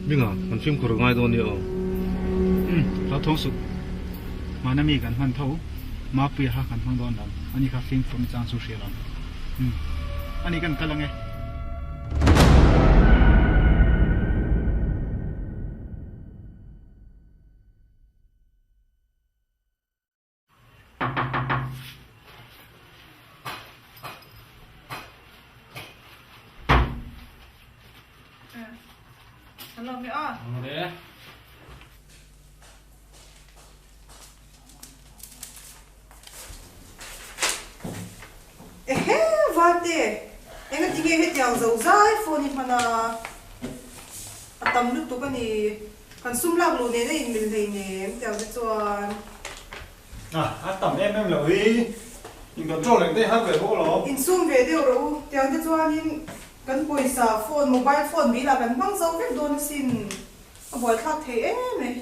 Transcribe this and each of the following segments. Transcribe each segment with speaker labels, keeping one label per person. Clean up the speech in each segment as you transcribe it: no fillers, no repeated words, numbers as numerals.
Speaker 1: Minga, kan fimkhur ngai dawn nia aw.
Speaker 2: Umm, hlauthawng suh. Hmana mi kan hman tho, Mapuia kha kan hmang dawn lo, ani kha fimkhur na chang chu hria lo. Umm, ani kan kal ange.
Speaker 3: Ehe Vate, engatinge hetiang zo zai phone i hman a, a tam lutuk a ni. Kan sum lak luh nen a inmil hleinem tiang te chuan.
Speaker 4: A, a tam em em loh hi. In control reng te har ve bawk lo.
Speaker 3: Insum ve deuh rawh u. Tiang te chuanin kan pawisa phone, mobile phone bill ah kan hmang zo vek dawn asin. A buaithlak thei em e.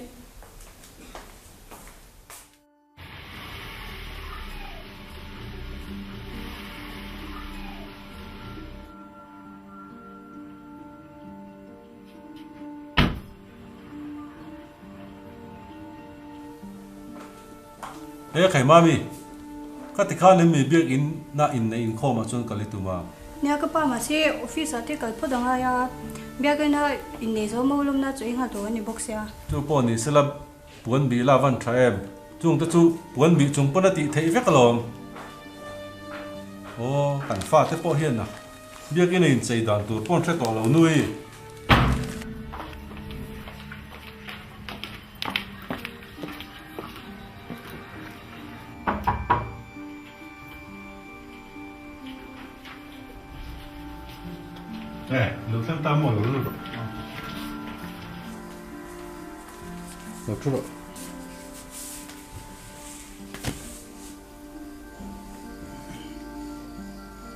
Speaker 4: He khai mami, ka ti khan em mi biakinn na inneih inkhawm ah chuan kal i tum a.
Speaker 5: Nia ka pa mahse office ah te kal phawt a ngai a, biakinn a inneih zo maulawmna chu ei nghal tur a ni bawk sia.
Speaker 4: Chu pawh ni sela Puan bih la van tha em? Chung te chu puan bih chung pawn a tih theih vek alawm. Aw, kan fate pawh hian a biakin a inchei dan tur pawn hre tawh lo nui. E, lo thleng ta maw lo lut rawh. Lo thu rawh.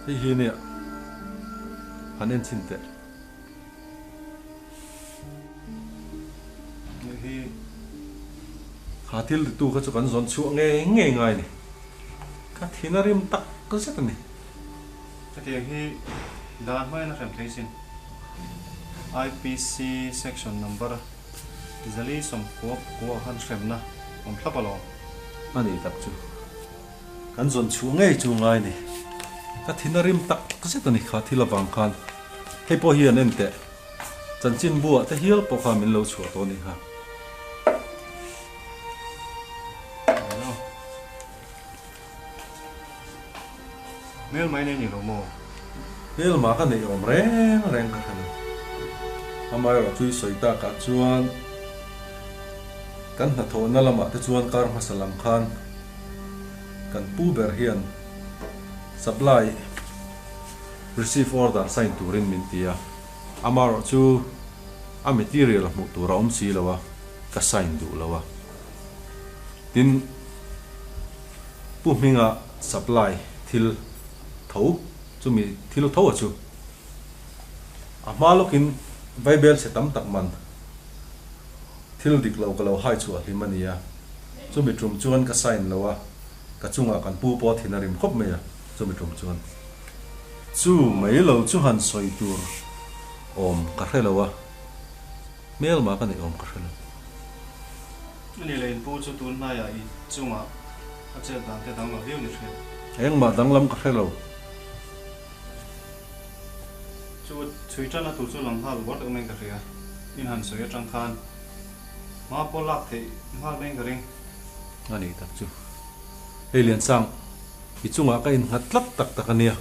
Speaker 4: Hei hi nia han en chhin teh. Hei hi kha thil ritu kha chu kan zawn chhuah ngei ngei ngai ni. Ka thin a rim tak zet a ni.
Speaker 6: Hetiang hi dan hmain a hrem thei sin. IPC section number Zali sawmkua kua khan hremna awm thlap alawm.
Speaker 4: A nih tak chu. Kan zawn chhuah ngei chu ngai ni. Ka thin a rim tak zet a ni kha thil avang khan. Hei pawh hi an en teh. Chanchin buah te hial pawh kha min lo chhuah tawh a nih kha.
Speaker 6: Hmel mai nei ni lo maw?
Speaker 4: Hmel mah ka neih awm reng reng ka hre lo. Amaherawh chu i sawi takah chuan kan hnathawhna lamah te chuan kar hmasa lam khan kan pu ber hian supply receive order sign turin min ti a. Amaherawh chu a material hmuh tur a awm si lo a, ka sign duh lo a. Tin. Pu Hminga supply thil tho chumi thil tho a chu a hma lawkin vaibel chhe tam tak man thil dik lo ka lo hai chhuah hlim a ni a, chumi tum chuan ka sign lo a, ka chungah kan pu pawh thin a rim khawp mai a, chumi tum chuan chu mai lo chu han sawi tur awm ka hre lo a, hmelma ka neih awm ka hre lo.
Speaker 6: A ni leh inpu chu tun hnaiah i chungah a chet dan te danglam viau ni hriat.
Speaker 4: Engmah danglam ka hre lo.
Speaker 6: Chu chhui tanna tur chu lang nghal uar deuh maiin ka hria. In han sawi atang khan hma pawh lak theih nghal maiin ka ring.
Speaker 4: A ni tak chu. Hei Liansang, i chungah ka innghat tlat tak tak a nia.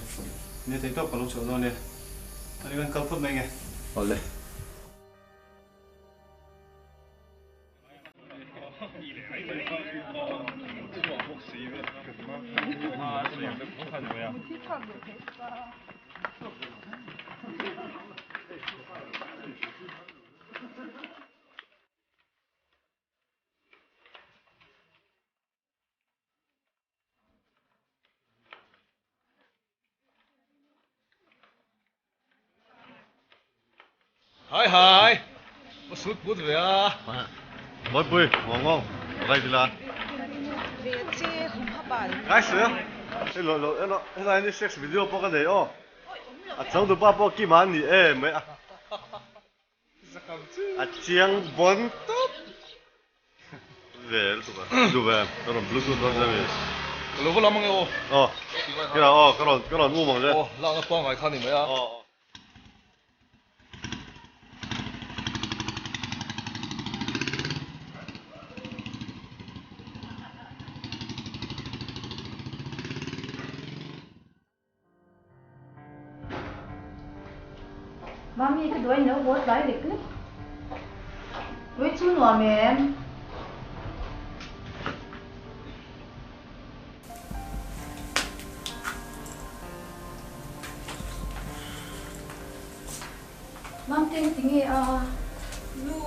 Speaker 6: Nia thei tawp ka lo chhuah dawn e. A ni kan kal phawt mai nge.
Speaker 4: Awle.
Speaker 1: Hai hai! Ka sut put ve a.
Speaker 7: Mawipui, ngawng ngawng, rai vila.
Speaker 3: Ve che hum ha bal.
Speaker 7: Ngai sir, hei lo lo en helai ni sex video pawh ka nei aw. A changtupa pawh Kima a ni em mai a. A chiang bon tawp. Ve lutuk a. Duh ve. Ka rawn bluetooth dawn che mi.
Speaker 1: Ka lo va lam ange aw.
Speaker 7: Aw. Kira aw ka rawn ka rawn um ang che.
Speaker 1: Aw lakna pangngai kha ni mai a.
Speaker 7: Aw.
Speaker 5: Mami ka duai no haw tlai lek lek. Ui chu nuam em. Mamte nga tinge a?
Speaker 3: Nu.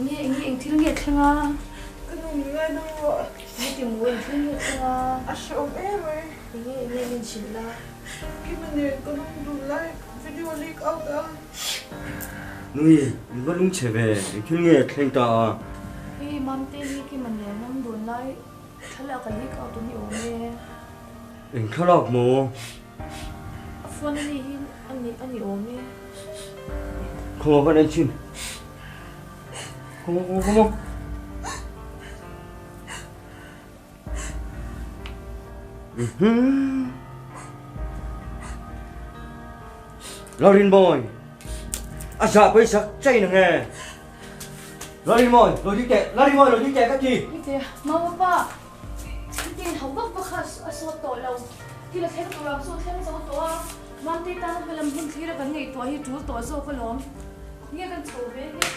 Speaker 5: Nge enge eng thil nge thleng a?
Speaker 3: Ka nu min ngai dang rawh.
Speaker 5: Nge ti mu eng thil nge thleng a?
Speaker 3: A hrehawm em mai.
Speaker 5: Enge enge min hrilh la?
Speaker 3: Kima nen ka lung duh lai video leak out a.
Speaker 8: Nui, in va lung chhe ve, eng thil nge thleng ta a?
Speaker 5: Hei Mamte hi Kima nen ram dun lai thlalak a leak out a ni awm e.
Speaker 8: Eng thlalak maw?
Speaker 5: A phone a nih hi a ni a ni awm e.
Speaker 8: Khawng a van en chhin. Khawng khawng khawng. Mhm. Lorin boy. A za pui sak chai na nge. Lorin boy, lo đi kẹ, Lorin boy, lo đi kẹ ka ti.
Speaker 5: Ni mama pa. Chutin ho vak vak kha a sawt tawh lo. Thil a thleng tur ang chu a thleng zo tawh a, Mamte tana hmalam hun thlir a kan ngaihtuah hi tul tawh zawk alawm. Nge kan chho ve nge?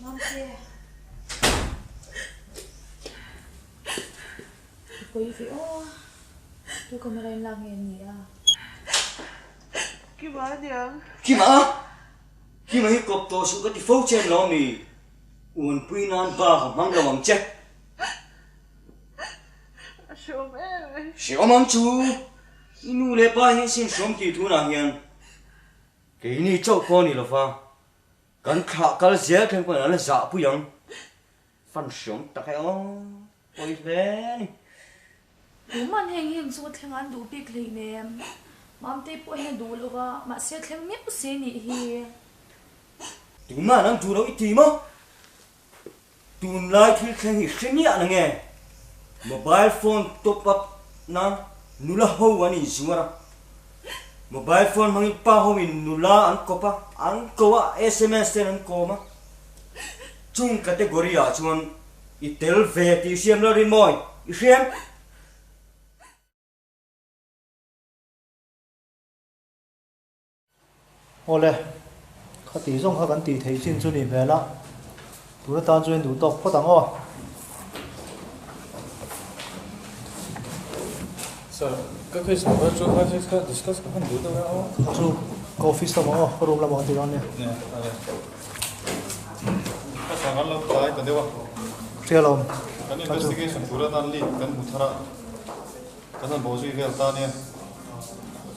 Speaker 5: Mamte. I pawi ve aw a, tu camera in lak nge ni a?
Speaker 3: Kima a niang.
Speaker 8: Kima? Kima hi kawp tawh suh ka ti fo che lo mi? Uanpui nan bak a hmang lo ang che.
Speaker 3: A hreawm em e.
Speaker 8: Hreawm ang chu. I nu leh pa hian sin hreawm tih tunah hian keini chauh pawh a ni lova, kan thlah kal zel thleng pawhin an la zahpui ang. Fan hreawm tak e aw, pawi hle a ni.
Speaker 5: Tuman heng hi chu thleng an duh bik hleinem. Mamtei pawh hian a duh lo va, mahse thleng miau se nih hi.
Speaker 8: Tuman an duh lo i ti maw? Tunlai thil thleng hi hre miah na nge? Mobile phone top up nan nula ho an inzuar a, mobile phone hmangin pa ho in nula an kawp a, an ko a, sms ten an kawm a. Chung category ah chuan i tel ve tih i hriam lo Rinmawi, i hriam?
Speaker 6: Awle, khati zawng kha kan tih theih chin chu ni hmel a, tun atan chuan duh tawk phawt ang aw.
Speaker 1: Sir, ka case number chu kha kha discuss ka hman duh deuh e aw.
Speaker 6: Kha chu ka office lamah aw, ka room lamah kan ti dawn nia.
Speaker 7: Ka chhang an lo tlai ta deuh a.
Speaker 6: Hria lo.
Speaker 7: Kan investigation tur atan lead kan hmu thar a, kan han bawh zui vel ta nia.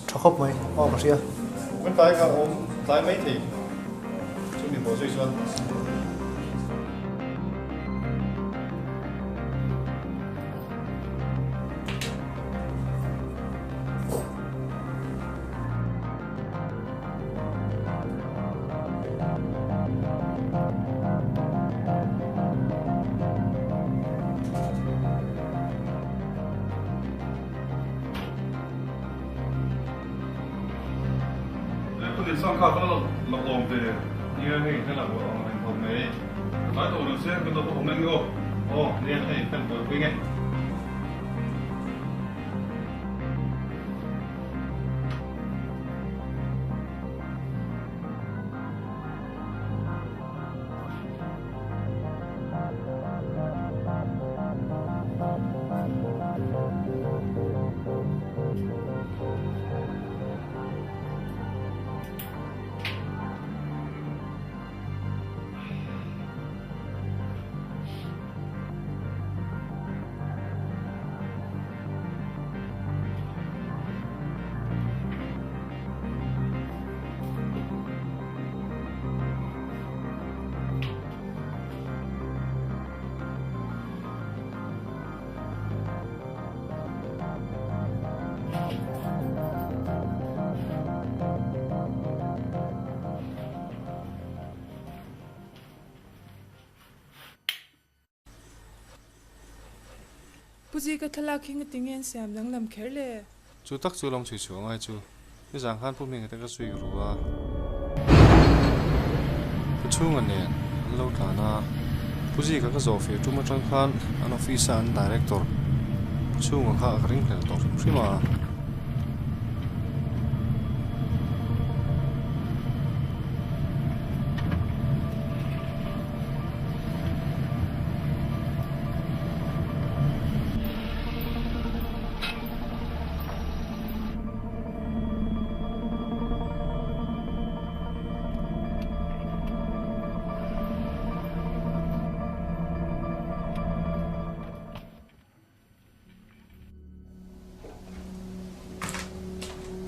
Speaker 6: Tha khawp mai, aw ka hria.
Speaker 7: Kan tlai kha awm tlai mai thei chumi bawh zui chuan.
Speaker 1: Sang kha ka la awm ve nia hei hela buai awm reng khawp mai tlai tawh lo se ka lo awm em aw
Speaker 7: aw nia hei kan buaipui nge.
Speaker 9: Pu Zika thlalak hi ngati nge an siam danglam kher le?
Speaker 6: Chu tak chu lawm chhui chhuah ngai chu. Nizan khan Pu Hminga te ka zui ru a. Pu Chhunga nen an lo tlan a. Pu Zika ka zawh fir tum atang khan an office a an director Pu Chhunga kha ka ringhlel tawh hrim hrim a.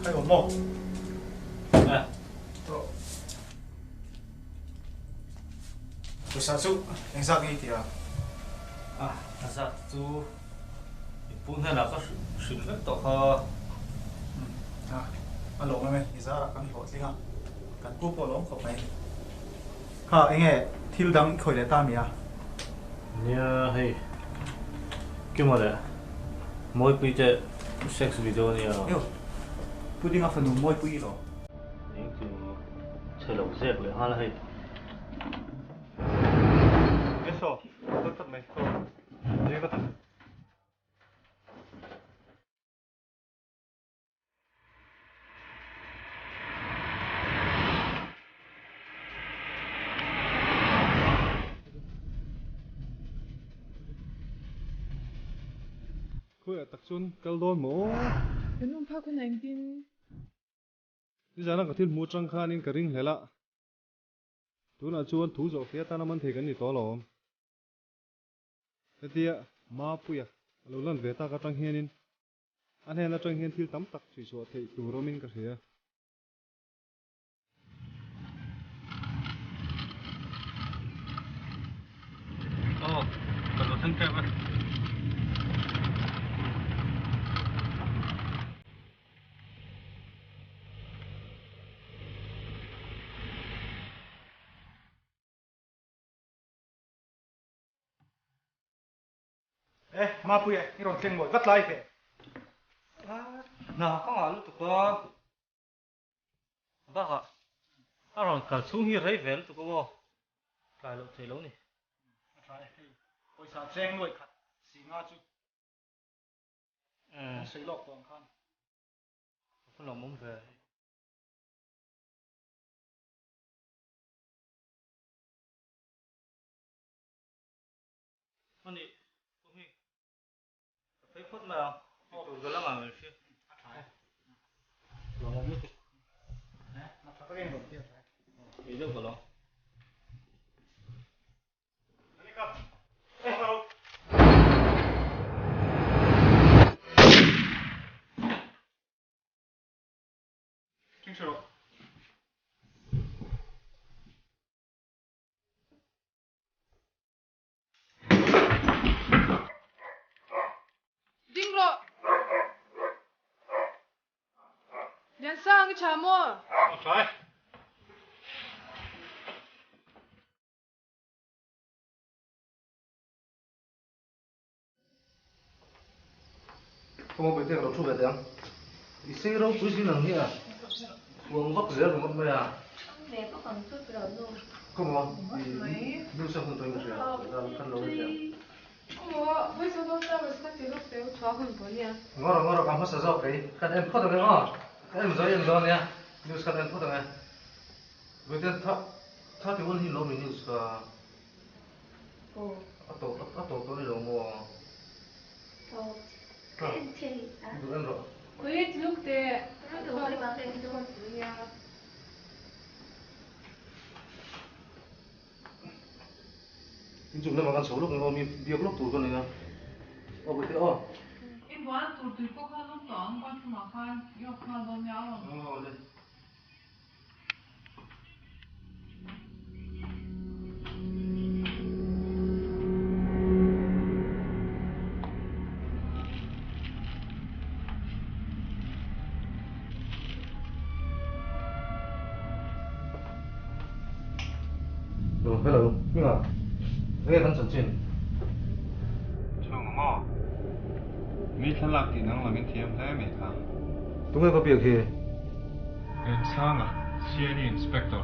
Speaker 2: Khai awm maw?
Speaker 6: Eh.
Speaker 2: Pawisa chu engzat nge i ti a?
Speaker 6: Ah, a zat chu I pu hnenah ka hrilh vek tawh kha.
Speaker 2: A, a lawm em e, i zarah kan hlawhtling a, kan pu pawh a lawm khawp mai. Kha, enge thil dang i khawih leh ta mi a?
Speaker 6: Nia, hei Kima leh Mawipui te sex video a nia.
Speaker 2: Eo, Pudding a fanu Mawipui i lo.
Speaker 6: Eng chu chhe lo zek leh nghal a hei.
Speaker 1: Eso, ka kal mai. Khawiah tak chuan kal dawn maw?
Speaker 9: Kan awm phak hunah engtin?
Speaker 1: Nizana ka thil hmuh atang khanin ka ring hlel a, tunah chuan thu zawh fia tana man thei kan ni tawh alawm. Hetia Mapuia a lo lan ve tak atang hianin a hnen atang hian thil tam tak chhuihchhuah theih tur awmin ka hria.
Speaker 6: Aw, ka lo thleng tep e.
Speaker 2: E, Mapui e, i rawn thleng mawi vat lai ve.
Speaker 6: Hna ka ngah lutuk a, bakah a rawn kal chhung hi rei ve lutuk a aw, tlai loh theih lo ni.
Speaker 2: A tha e, hei pawisa cheng nuaih khat si nga chu kan sawi lawk tawh ang khan.
Speaker 6: Ka lawm awm ve. Ani, pu Hming, ka phei phawt mai ang, tih tur ka la ngai mai hria.
Speaker 2: A tha e.
Speaker 6: Lawm awm lutuk.
Speaker 2: Eh, a tha tak em rawn ti a tha e.
Speaker 6: Kei deuh ka lawm.
Speaker 1: Ani ka, eh hello. Ching chhe rawh.
Speaker 9: Ding rawh! Liansang i tha maw?
Speaker 1: A tha e.
Speaker 6: Kawng pui te ka lo thu ve teh ang. I sei ropui zin ang hi a uang vak zel ringawt mai a.
Speaker 5: Ve bawk ang chu tilo nu.
Speaker 6: Come on, i nu sa hun tawhin ka hria, kan lo ri teh ang.
Speaker 9: Aw, vawi saw dawn flowers ka ti lawk teh u chhuah hun pawh nia.
Speaker 6: Ngawr ngawr ka hmasa zawk kei, kan en phawt ang e aw, ka en zo en dawn nia, news kan en phawt ang e. Vawiin 31 hi lawm i news ka. A tawp a tawp dawn ilo maw?
Speaker 5: Tawp. Ka en thei a.
Speaker 6: Duh en rawh.
Speaker 9: Khawi ti luk teh. Ka duh ka duh ka en dawn tih nia.
Speaker 6: In chung lamah kan chho lawk emaw mi biak lawk tur ka nei a. Aw Bawihte aw.
Speaker 9: In buan tur tui pawh kha lum tawh ang bathroom ah khan i awk nghal dawn nia aw.
Speaker 6: Aw le. Hello, Minga, enge kan chanchin?
Speaker 1: Chhung maw?
Speaker 6: Mi thlalak tih danglam in thiam hle mai kha.
Speaker 1: Tunge ka biak hi?
Speaker 6: Rensanga, CID Inspector.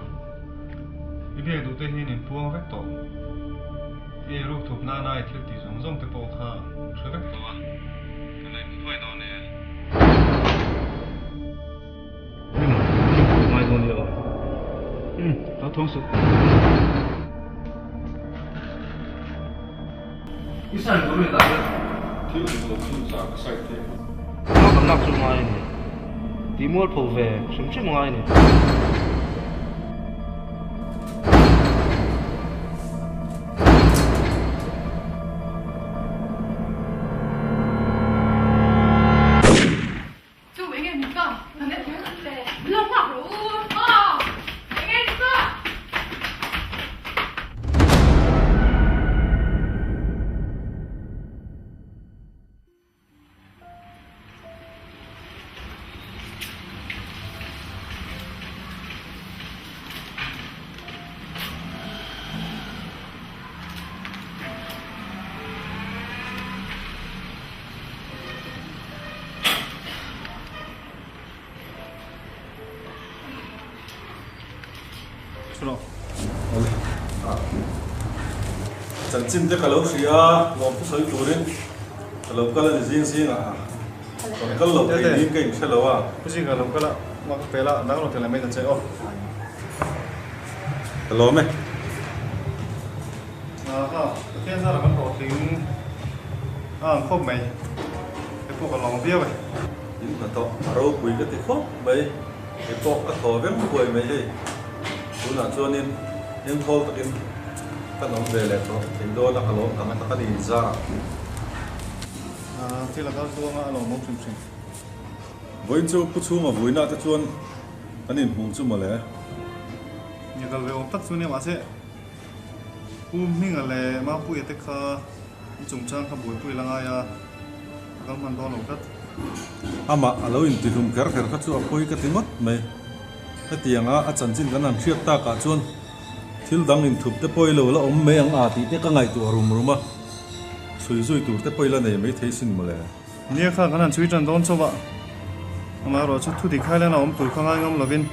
Speaker 6: I biak duh te hian in puang vek tawh. I eiruk thup nana i thil tih zawng zawng te pawh kha hre vek tawh a, ka la inhmu thuai dawn e.
Speaker 2: Umm, thingpui ngai dawn nia aw. Umm, lo thawng suh.
Speaker 1: I sign tur ni tak zet. Thil dik lo chu zah ka sign thei ang.
Speaker 10: Hma kan lak chu ngai a ni. Tih mualpho ve hrim hrim ngai a ni.
Speaker 9: Chu enge ni ta? Lo nghak rawh u. Aw! Enge ni ta?
Speaker 4: Chanchin te ka lo hria, lawm thu sawi turin ka lo kal a ni zing zing a, rawn kal lo thei niin ka inhre lo a.
Speaker 6: Pu Zing ka lo kal a, mah ka pel a, dang lo tel mai ta che aw.
Speaker 4: Ka lawm e.
Speaker 6: Aha, Pathian zara kan hlawhtling a ang khawp mai, hei pawh ka lawm viau e.
Speaker 4: In hnathawh a ropui ka ti khawp mai, hei pawh ka thaw veng huai mai hei, tunah chuanin engthawl takin kan awm ve leh tawh thei dawn a, ka lawm tak tak a ni inzar.
Speaker 6: Thil a kal tluang a, a lawmawm hrim hrim.
Speaker 4: Vawiin chu Pu Chhunga vuina te chuan kan inhmung chu mawle.
Speaker 6: Ni kal ve awm tak chu nia mahse. Pu Hminga leh Mapuia te kha i chungchang kha buaipui la ngai a, a kal hman dawn lo tlat.
Speaker 4: Amah a lo intihlum kher kher kha chu a pawi ka ti ngawt mai. Hetianga a chanchin kan han hriat takah chuan thil dang inthup te pawi lo la awm mai ang a tih te ka ngaihtuah rum rum a, chhui zui tur te pawi la nei mai thei sin mawle.
Speaker 6: Nia kha kan han chhui tan dawn chauh a, amaherawh chu thu dik Highland a awm tur kha ngai ngam lovin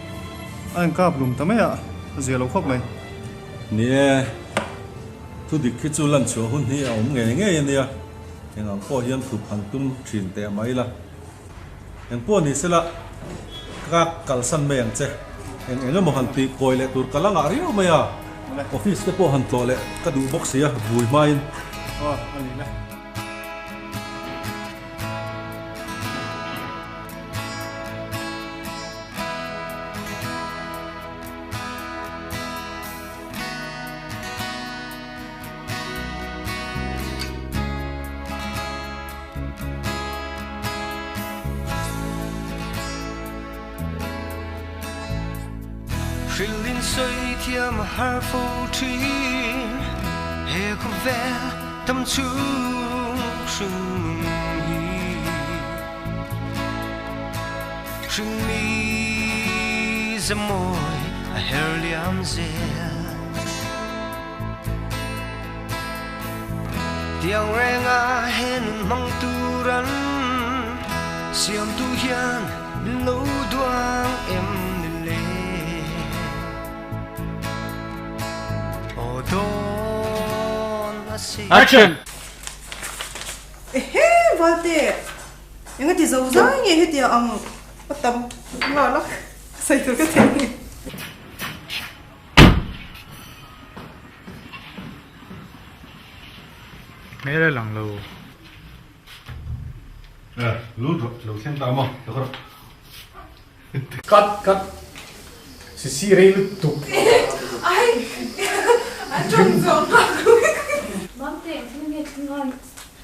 Speaker 6: a inkap lum ta mai a, a zia lo khawp mai.
Speaker 4: Ni e, thu dik khi chu lan chhuah hun hi a awm ngei ngei a nia, eng ang pawh hian thup han tum thin teh mai la. Eng pawh ni sela ka kalsan mai ang che, eng eng emaw han tih kawi leh tur ka la ngah riau mai a, office te pawh han tlawh leh ka duh bawk si a, vui hmain.
Speaker 6: Aw, a ni le.
Speaker 11: Hrilhin sawi thiam a har fo thin, he khawvel tam chhung hring hi. Hring mi zamawi a her liam zel. Tiang renga he nun hmang turan siamtu hian min lo duang em ni le. Aw dawn a si.
Speaker 2: Action!
Speaker 3: Ehe Valte! Enga ti zo zai nge hetia ang a tam nghal a, ka sawi tur ka thei nge.
Speaker 2: Hmel a lang lo.
Speaker 4: E, lut rawh, lo thleng ta maw, ka rawh.
Speaker 12: Cut, cut. Sisi rei lutuk.
Speaker 9: Ai, a tawng zawng nghak.
Speaker 5: Mamte, engtin nge thleng ngai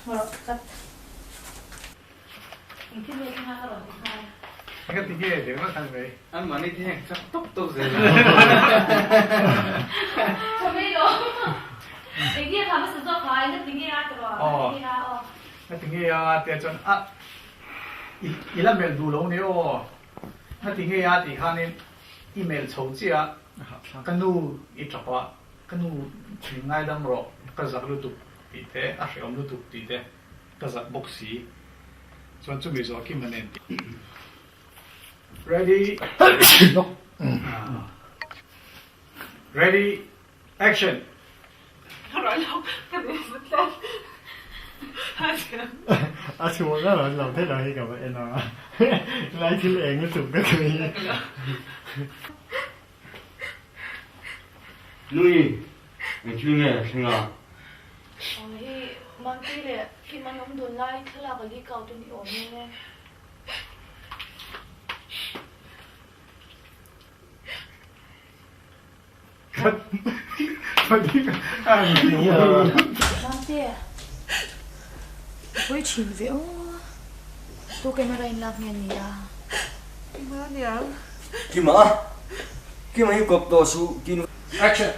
Speaker 5: rawh, cut. Engtin nge thleng a rawn ti nghal.
Speaker 2: Enga ti nge leng la khan mai.
Speaker 13: An mahni te hian chak tawp tawp zel a.
Speaker 5: Tha mai lo. Engtin nge kha hmasa zawk kha enga ti nge a ti rawh. Enga ti nge a aw.
Speaker 2: Enga ti nge a tia chuan a i la melh duh lo ni aw. Enga ti nge a tih khanin i melh chho chiah a ka nu i tap a ka nu min ngaidam rawh ka zak lutuk tih te a hrehawm lutuk tih te. Ka zak bawk si. Chuan chumi zawh Kim a nen tih. Ready. Ready. Action.
Speaker 14: A chhuah ka rawn lo theih lo hi ka va en a, lai thil eng lutuk vek mai.
Speaker 8: Nui, eng thil nge a thleng a?
Speaker 5: Aw hei Mantei leh Kim an awm dun lai thlalak a leak out a ni awm e. Mante, pawi thin ve aw. Tu camera in lak nge ni a?
Speaker 3: Kima aniang.
Speaker 8: Kima? Kima hi kawp tawh suh tin.
Speaker 2: Action!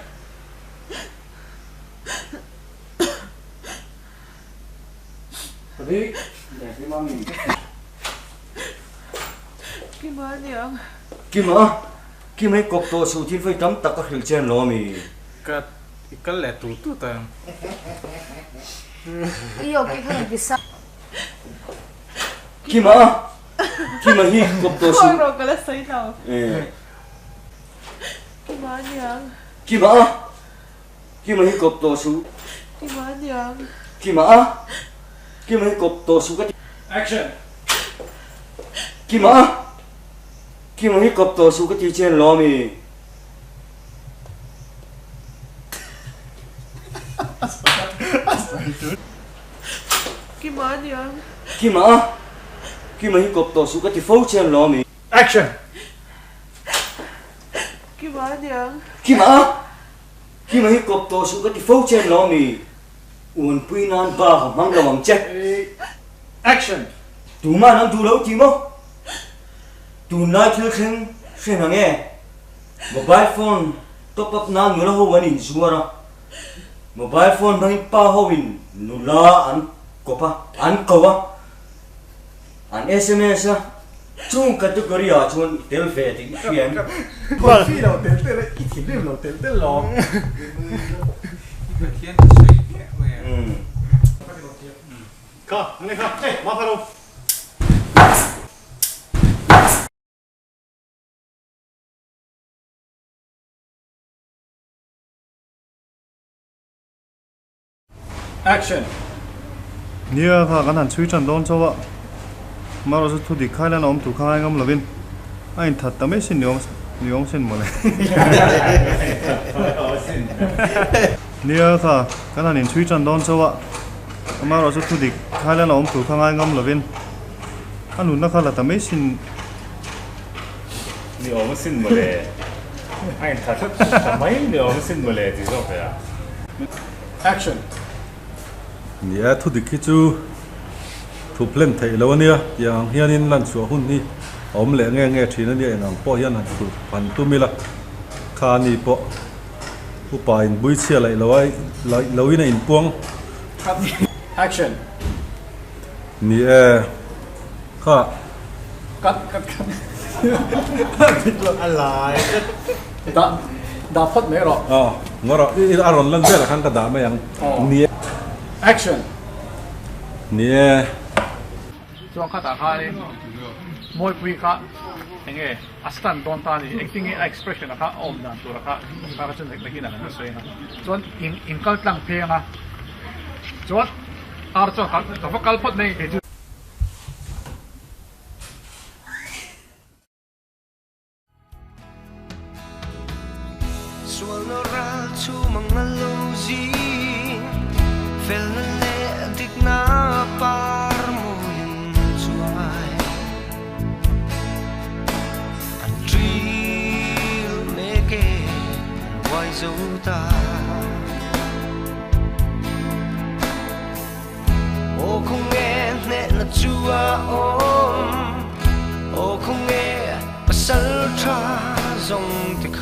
Speaker 3: Kima aniang.
Speaker 8: Kima? Kim hei kawp tawh suh thil fei tam tak a hrilh che an lo ami?
Speaker 13: Ka i kal leh tur tut ang.
Speaker 5: I aw ki kha rawn ti sa.
Speaker 8: Kima a! Kima hi kawp tawh suh.
Speaker 3: Khawi rawh ka la sawi lo. Kima aniang.
Speaker 8: Kima a! Kima hi kawp tawh suh.
Speaker 3: Kima aniang.
Speaker 8: Kima a! Kima hi kawp tawh suh ka ti.
Speaker 2: Action!
Speaker 8: Kima a! Kima hi kawp tawh suh ka ti che an lo ami?
Speaker 3: Kima aniang.
Speaker 8: Kima a! Kima hi kawp tawh suh ka ti fo che an lo ami?
Speaker 2: Action!
Speaker 3: Kima aniang.
Speaker 8: Kima a! Kima hi kawp tawh suh ka ti fo che an lo ami? Uanpui nan bak a hmang lo ang che.
Speaker 2: Action!
Speaker 8: Tuman an duh lo ti maw? Tunlai thil thleng hre hna nge? Mobile phone top up nan nula ho an inzuar a, mobile phone hmangin pa ho in nula an kawp a, an ko a, an sms a, chung category ah chuan i tel ve tih i hria em?
Speaker 2: Coffee lo tel tel a, i thinrim lo tel tel lo. Kha, nge kha, hey, ma kha lo. Action!
Speaker 1: Nia kha kan han chhui tan dawn chauh a, amaherawh chu thu dik khai lan a awm tur kha ngai ngam lovin a inthat ta mai sin ni awm sin mawle. Nia kha kan han inchhui tan dawn chauh a, amaherawh chu thu dik khai lan a awm tur kha ngai ngam lovin a nunna kha la ta mai sin
Speaker 13: ni awm sin mawle. A inthat ta mai ni awm sin mawle ti zawk ve a.
Speaker 2: Action!
Speaker 4: Ni e, thudik hi chu thup hlen theih lo a nia, tiang ang hianin lan chhuah hun hi a awm leh nge nge thin a nia, eng ang pawh hian han thup han tum ila, kha ani pawh upa in bui chhia laih lo a laih lo in a inpuang.
Speaker 2: Action!
Speaker 4: Ni e, kha.
Speaker 2: Cut cut cut A lai Dah dah phawt mai rawh.
Speaker 4: Aw, ngaw rawh. I a rawn lan velah khan ka dah mai ang. Ni e.
Speaker 2: Action!
Speaker 4: Ni e.
Speaker 2: Chuan khatah khanin Mawipui kha enge a stand dawn ta a ni, engtin nge a expression a kha a awm dan tur a kha kha kha chu nakin ah kan la sawi ang a. Chuan in in kal tlang phei ang a, chuan ar chuan ka va kal phawt mai kei chu.
Speaker 11: Sualna ral chu mang a lo zing, felna leh dikna par mawiin chuai. An ṭil mek e, an uai zo ta. Aw khawnge hnehna chu a awm, aw khawnge pasal tha zawng te kha.